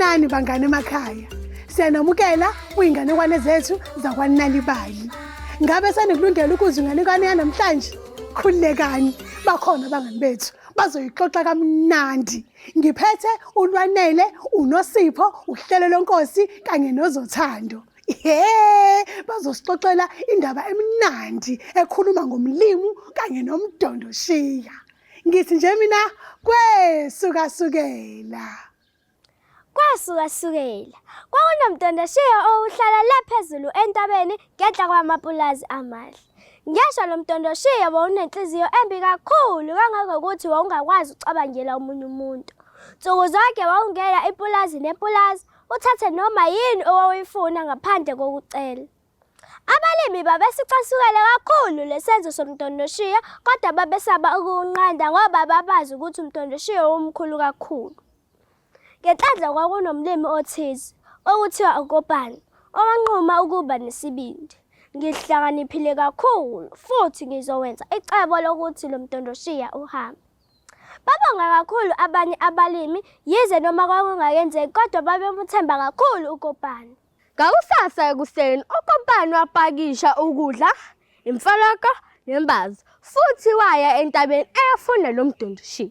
Sanibonani bangane emakhaya. Siyanamukela kuyinganekwane zethu zakwaNalibali. Ngabe senikulungele ukuzwa inganekwane yanamhlanje? Khululekani, bakhona abangani bethu bazoyixoxa kamnandi. Ngiphethe uLwanele, uNosipho, uHlelo lweNkosi kanye noZothando. He, bazosixoxela indaba emnandi ekhuluma ngomlimu kanye nomdondoshiya. Ngithi nje mina kwesukasukela. Kwasukasukela. Kwakunomdondoshiya owuhlala le phezulu entabeni ngenhla kwamapulazi amahle. Ngesha lo mdondoshiya wawunenhliziyo embi kakhulu kangangokuthi wawungakwazi ukucabangela omunye umuntu. Nsuku zonke wawungena ipulazi nepulazi uthathe noma yini owawuyifuna ngaphandle kokucela. Abalimi babesicasukele kakhulu lesenzo somdondoshiya kodwa babesaba ukuwunqanda ngoba babazi ukuthi umdondoshiya wawumkhulu kakhulu. Ngenhlanhla kwakunomlimi othize okuthiwa uKopani owanquma ukuba nesibindi. Ngihlakaniphile kakhulu futhi ngizowenza icebo lokuthi lo mdondoshiya uhambe. Babonga kakhulu abanye abalimi yize noma kwakungakenzeki kodwa babemuthemba kakhulu uKopani. Ngakusasa ekuseni uKopani wapakisha ukudla, imfologo nembazo futhi waya entabeni eyofuna lo mdondoshiya.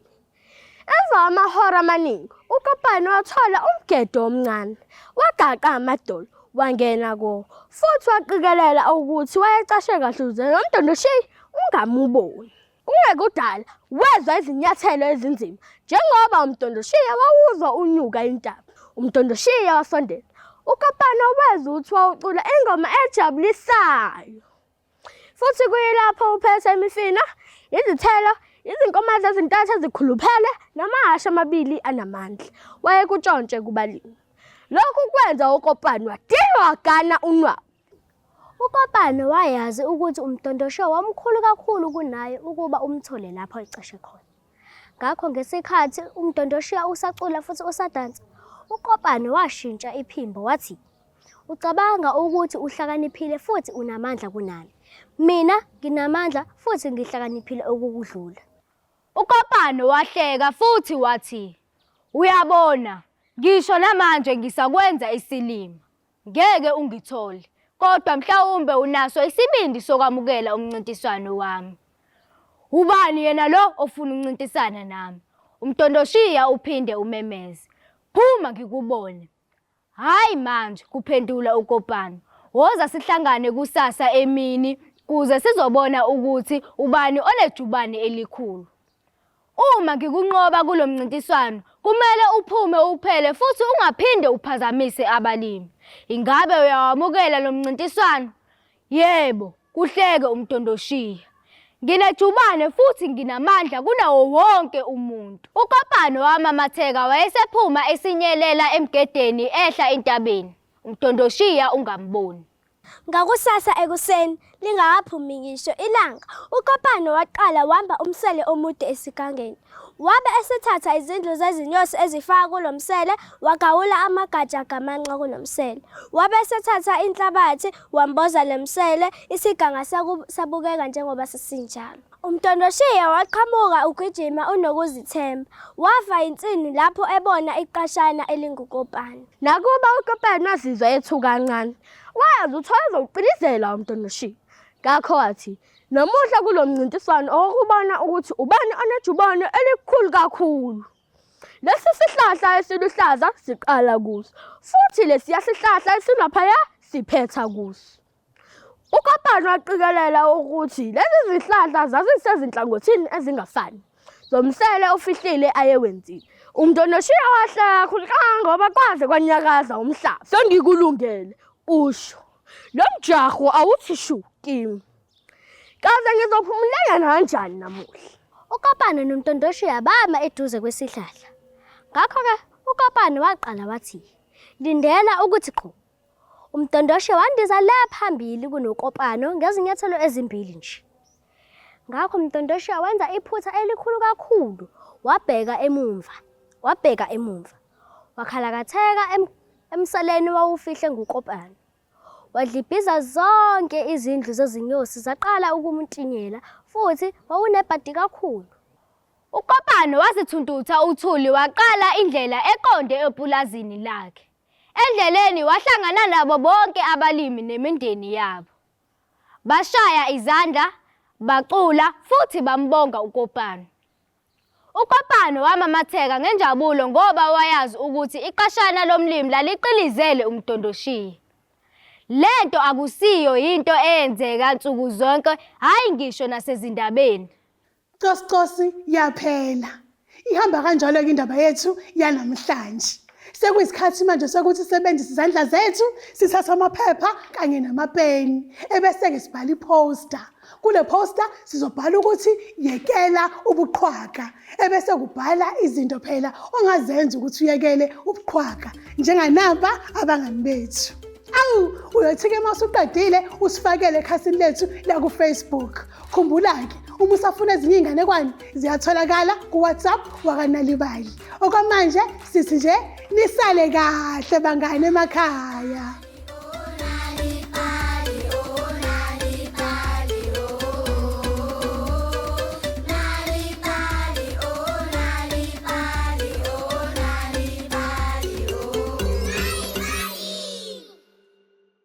Emva kwamahora amaningi uKopani wathola umgedo omncane, wagaqa amadolo wangena kuwo futhi waqikelela ukuthi wayecashe kahle ukuze lo mdondoshiya ungamuboni. Kungekudala wezwa izinyathelo ezinzima njengoba umdondoshiya wawuzwa unyuka intaba. Umdondoshiya wasondela. UKapana wezwa ukuthi wawucula ingoma ejabulisayo. Futhi kuyilapho uphethe imifino, izithelo, izinkomazi ezintathu ezikhuluphele namahhashi amabili anamandla. Wayekutshontshe kubalimi. Lokhu kwenza uKopani wadinwa wagana unwabu. UKopano wayazi ukuthi uMdondoshe wamkhulu kakhulu kunaye ukuba umthole lapho ecashe khona. Ngakho ngesikhathi uMdondoshiya usacula futhi usadansa, uKopano washintsha iphimbo wathi, Ucabanga ukuthi uhlakaniphile futhi unamandla kunami. Mina nginamandla futhi ngihlakaniphile ukukudlula. UKopano wahleka futhi wathi, Uyabona, ngisho namanje ngisakwenza isilima. Ngeke ungithole, kodwa mhlawumbe unaso isibindi sokwamukela umncintiswano wami. Ubani yena lo ofuna ukuncintisana nami? Umdondoshiya uphinde umemeze. Phuma ngikubone. Hhayi manje, kuphendula uKopano. Woza sihlangane kusasa emini kuze sizobona ukuthi ubani onejubane elikhulu. Uma ngikunqoba kulo mncintiswano, kumele uphume uphele futhi ungaphinde uphazamise abalimi. Ingabe uyawamukela lo mncintiswano? Yebo, kuhleke umdondoshiya. Nginejubane futhi nginamandla kunawo wonke umuntu. UKopano wamamatheka wayesephuma esinyelela emgedeni ehla entabeni. Umdondoshiya ungamboni. Ngakusasa ekuseni lingakaphumi ngisho ilanga, uKopano waqala wamba umsele omude esigangeni. Wabe esethatha izindlu zezinyosi ezifaka kulo msele, wagawula amagatsha agamanxa kulo msele. Wabe esethatha inhlabathi wamboza le msele, isiganga sabukeka njengoba sasinjalo. Umdondoshiya waqhamuka ugijima unokuzithemba. Wafa yinsini lapho ebona iqashana elinguKopani. Nakuba uKopani wazizwa ethuka kancane, wayazi ukuthi wayezoqinizela umdondoshiya. Ngakho wathi, Namuhla kulo mncintiswano owokubona ukuthi ubani onejubane elikhulu kakhulu. Lesi sihlahla esiluhlaza siqala kuso, futhi lesiya sihlahla esilaphaya siphetha kuso. UKopano waqikelela ukuthi lezi zihlahla zazisezinhlangothini ezingafani zomsele ofihlile ayewenzile. Umntonoshiya wahleka kakhulu kangangoba kwaze kwanyakaza umhlaba. Sengikulungele, usho. Lo mjaho awuthi shu kimi. Kaze ngizophumuleka kanjani namuhla? UKopano noMtondoshiya bama eduze kwesihlahla. Ngakho-ke uKopano waqala wathi, Lindela ukuthi qhu. Umdondoshe wandiza le phambili kunoKopano ngezinyathelo ezimbili nje. Ngakho uMdondoshe wenza iphutha elikhulu kakhulu, wabheka emumva, wabheka emumva. Wakhalakatheka emseleni owawufihlwe nguKopano. Wadlibhiza zonke izindlu zezinyosi zaqala ukumntinyela futhi wawunebhadi kakhulu. UKopano wasithuntutha uthuli waqala indlela eqonde epulazini lakhe. Endleleni wahlangana nabo bonke abalimi nemindeni yabo. Bashaya izandla, bacula futhi bambonga uKopano. UKopano wamamatheka ngenjabulo ngoba wayazi ukuthi iqashana lomlimi laliqilizele umdondoshiya. Lento akusiyo yinto eyenzeka nsuku zonke, hhayi ngisho nasezindabeni. Cosi cosi yaphela. Ihamba kanjalo-ke indaba yethu yanamhlanje. Sekuyisikhathi manje sokuthi sisebenzise izandla zethu, sithathe amaphepha kanye namapeni, ebese-ke sibhala iphosta. Kule phosta sizobhala ukuthi yekela ubuqhwaga, ebese kubhala izinto phela ongazenza ukuthi uyekele ubuqhwaga, njenganampa abangani bethu. Awu, uyothi-ke uma usuqedile usifakele ekhasini lethu laku-Facebook. Khumbula-ke, uma usafuna ezinye iy'nganekwane ziyatholakala ku-WhatsApp wakaNalibali. Okwamanje sithi nje nisale kahle bangane emakhaya.